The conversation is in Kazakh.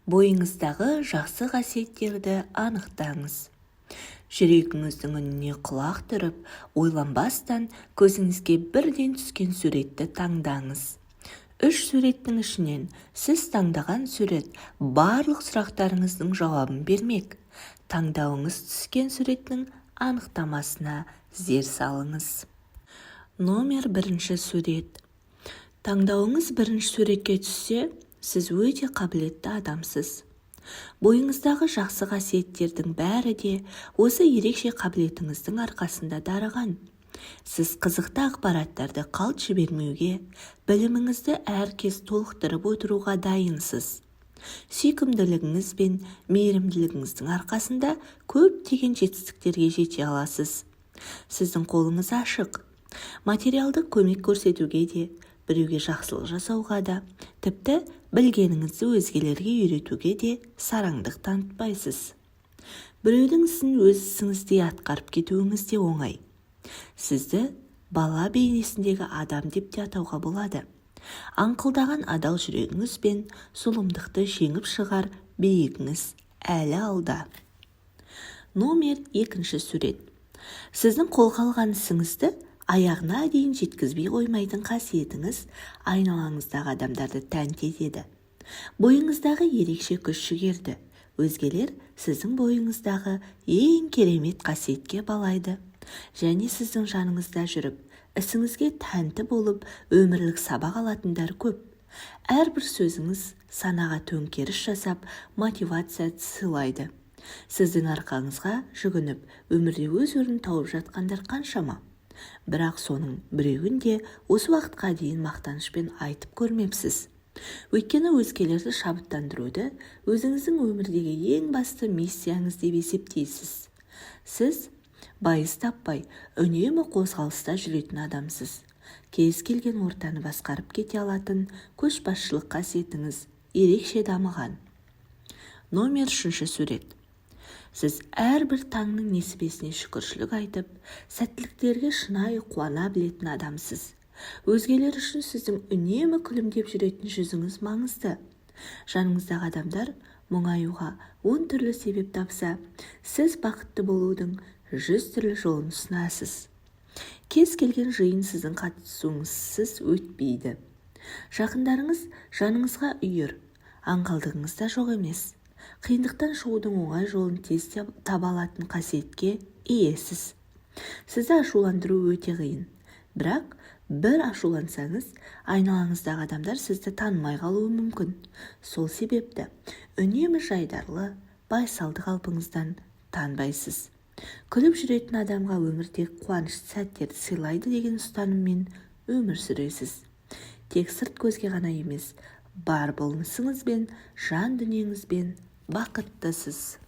Бойыңыздағы жақсы қасиеттерді анықтаңыз. Жүрегіңіздің үніне құлақ түріп, ойланбастан көзіңізге бірден түскен суретті таңдаңыз. Үш суреттің ішінен сіз таңдаған сурет барлық сұрақтарыңыздың жауабын бермек. Таңдауыңыз түскен суреттің анықтамасына зер салыңыз. Номер бірінші сурет. Таңдауыңыз бірінші суретке түссе, сіз өте қабілетті адамсыз. Бойыңыздағы жақсы қасиеттердің бәрі де осы ерекше қабілетіңіздің арқасында дарыған. Сіз қызықты ақпараттарды қалт жібермеуге, біліміңізді әркез толықтырып отыруға дайынсыз. Сүйкімділігіңіз бен мейірімділігіңіздің арқасында көптеген жетістіктерге жете аласыз. Сіздің қолыңыз ашық. Материалдық көмек көрсетуге де, біреуге жақсылық жасауға да, тіпті білгеніңізді өзгелерге үйретуге де сараңдық танытпайсыз. Біреудің ісін өз ісіңіздей атқарып кетуіңіз де оңай. Сізді бала бейнесіндегі адам деп те атауға болады. Аңқылдаған адал жүрегіңіз бен зұлымдықты жеңіп шығар биігіңіз әлі алда. Номер екінші сурет. Сіздің қолға алған ісіңізді аяғына дейін жеткізбей қоймайтын қасиетіңіз айналаңыздағы адамдарды тәнті етеді. Бойыңыздағы ерекше күш-жігерді өзгелер сіздің бойыңыздағы ең керемет қасиетке балайды және сіздің жаныңызда жүріп, ісіңізге тәнті болып, өмірлік сабақ алатындар көп. Әрбір сөзіңіз санаға төңкеріс жасап, мотивация сыйлайды. Сіздің арқаңызға жүгініп, өмірде өз орнын тауып жатқандар қаншама? Бірақ соның біреуін де осы уақытқа дейін мақтанышпен айтып көрмепсіз. Өйткені өзгелерді шабыттандыруды өзіңіздің өмірдегі ең басты миссияңыз деп есептейсіз. Сіз байыз таппай, үнемі қозғалыста жүретін адамсыз. Кез келген ортаны басқарып кете алатын көшбасшылық қасиетіңіз ерекше дамыған. Номер үшінші сурет. Сіз әрбір таңның несібесіне шүкіршілік айтып, сәттіліктерге шынайы қуана білетін адамсыз. Өзгелер үшін сіздің үнемі күлімдеп жүретін жүзіңіз маңызды. Жаныңыздағы адамдар мұңаюға 10 түрлі себеп тапса, сіз бақытты болудың 100 түрлі жолын ұсынасыз. Кез келген жиын сіздің қатысуыңызсыз өтпейді. Жақындарыңыз жаныңызға үйір, аңғалдығыңыз да жоқ емес. Қиындықтан шығудың оңай жолын тез таба алатын қасиетке иесіз. Сізді ашуландыру өте қиын. Бірақ бір ашулансаңыз, айналаңыздағы адамдар сізді танымай қалуы мүмкін. Сол себепті үнемі жайдарлы, байсалды қалпыңыздан танбайсыз. Күліп жүретін адамға өмір тек қуанышты сәттерді сыйлайды деген ұстаныммен өмір сүресіз. Тек сырт көзге ғана емес, бар болмысыңызбен, жан дүниеңізбен бақыттысыз.